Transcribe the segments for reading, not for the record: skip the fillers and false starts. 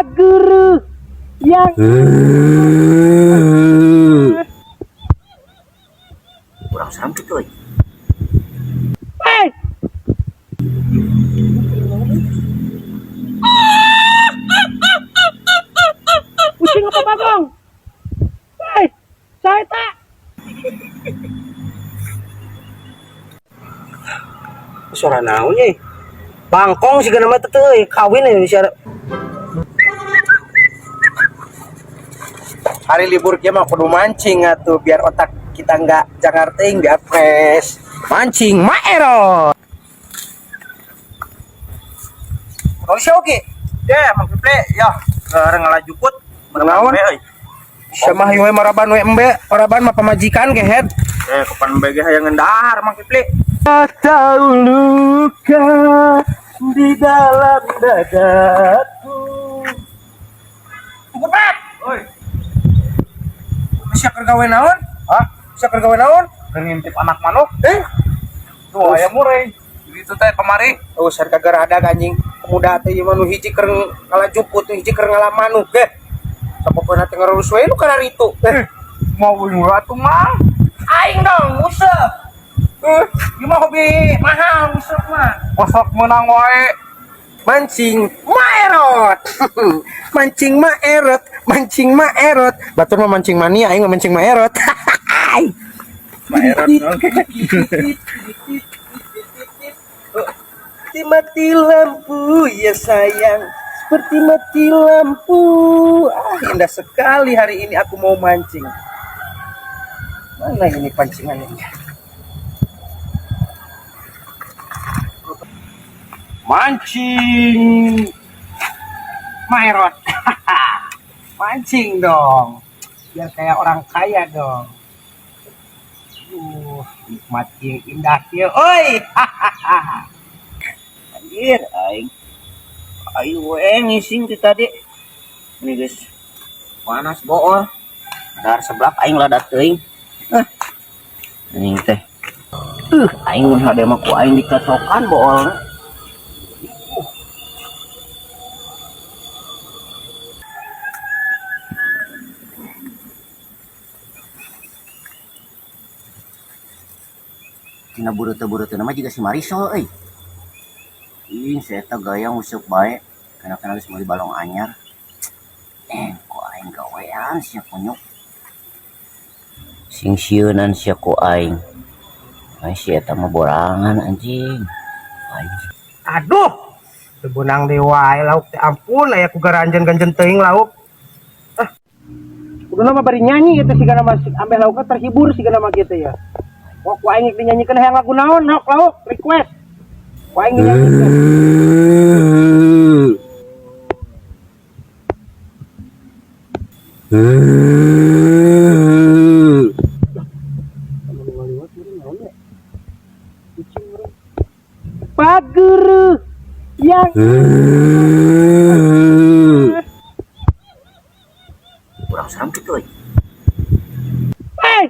Pak Guru yang Kurang serem gitu euy. Hei! Kucing apa bagong? Hei, saya tak. Suara naon ye? Bangkong sih nama teh euy, kawin euy siara. Hari libur kieu mah kudu mancing atuh biar otak kita nggak jangar teuing, biar fresh. Mancing maero. Kalau siapa oke? Ya, Mang Kipli, ya, keur ngalajukut Naon? euy. Sama hayu we maraban we embe, maraban mah pamajikan kehed. Eh, kapan embe ge hayang ngendahar Mang Kipli. Tahu luka di dalam dadaku. Kupat. Oi, Bisa keur gawe naon? hah? Bisa keur gawe naon? Keur ngintip anak manuk? Eh? Tuh aya murai. Di ditu teh kamari. Oh, sarga gerada anjing. Pemuda teh ieu mah nu hiji keur ngalajukut, nu hiji keur ngalamanuk ge. Sapopoena teh ngarurus we nu kararitu. Eh, Mau uing we atuh Mang. Aing dong, useup. Ieu mah hobi mahal useup mah. Kosok meunang wae. Mancing maerot. Mancing maerot, mancing maerot. Batur mah mancing mania, aing mah mancing maerot. Maerot. Seperti mati lampu ya sayang, seperti mati lampu. Ah, indah sekali hari ini aku mau mancing. Mana ini pancingannya? Mancing maerot. Mancing dong, biar kayak orang kaya dong. Nikmat yang indah ya. Oi. Anjir aing. Ayo we ngising ti tadi. Ini guys. Panas bool. Dar seblak aing lada teuing. Eh. Anjing teh. Aing mun hade mah ku aing dikecokan boolna. Tina bureuteu-bureuteu mah jiga si Marisol euy. Ih, si eta gaya nguseup bae. Kena-kena geus meuli balong anyar. Ku aing gawean sia kunyuk. Sing sieunan sia ku aing. Ai si eta mah borangan anjing. Aing. Aduh, teu beunang deui wae lauk teh, ampun aya ku garanjen-ganjen teuing lauk. Ah. Kuduna mah bari nyanyi eta sigana mah ambeh laukna terhibur sigana mah kitu ya. Wah, ku aing dinyanyikeun hayang lagu naon, lauk lauk request. Ku aing dinyanyikeun. Pak Guru yang Kurang serem gitu euy. Hei!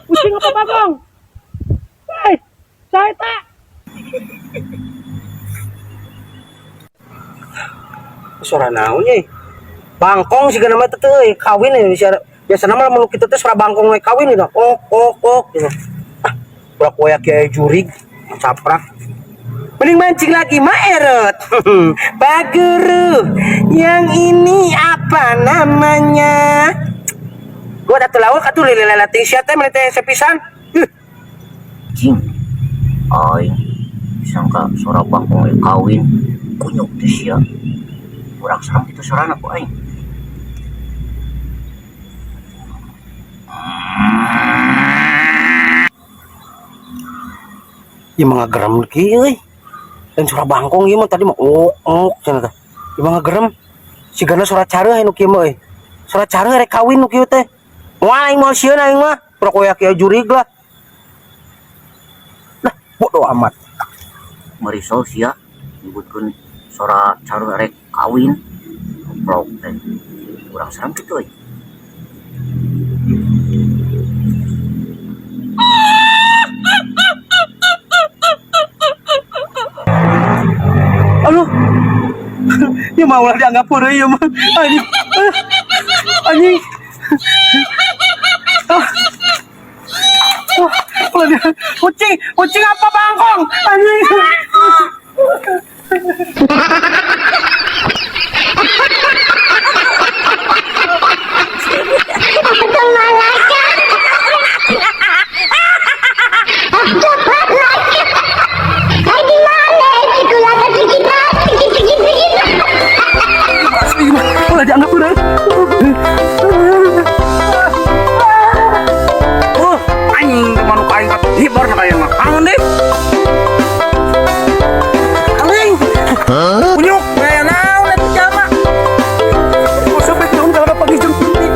Kucing apa bagong? Hei, saya tak. Suara naon ye? Bangkong sih nama teh euy, kawin euy siara. Biasana mah lamun kitu teh suara bangkong we kawin gitu. Ok ok ok gitu. Ah, ulah koyak kiai jurig, caprak. Mending mancing lagi maerot. Pak Guru, yang ini apa namanya? Gua atuh lauk atuh lilila ting sia teh meni teh sepisan. Anjing. Aing disangka suara bangkong we kawin. Kunyuk teh sia. Kurang serem kitu suarana ku aing. Ieu mah ngagerem kieu euy. Dan suara bangkong ieu mah tadi mah ok ok cenah teh. Ieu mah ngagerem. Sigana suara careuh anu kieu mah euy. Suara careuh rek kawin nu kieu teh. Moal aing moal sieun aing mah. Pura koyak kieu jurig lah. Lah, bodoh amat. Marisol sia nyebutkeun suara careuh rek kawin. Goblok teh. Kurang serem kitu euy. Ya mah ulah dianggap heureuy ieu mah. Anjing. Ah, anjing. Ah. Wah, ulah dia. Kucing, kucing apa bangkong? Anjing. Asli mah ulah dianggap heureuy. Anjing teh manuk aing hibar na kaya mah. Bangun deh. Anjing. Kunyuk, kaya naon eta jalma. Sampai tahun kalau dapat jeung kunti.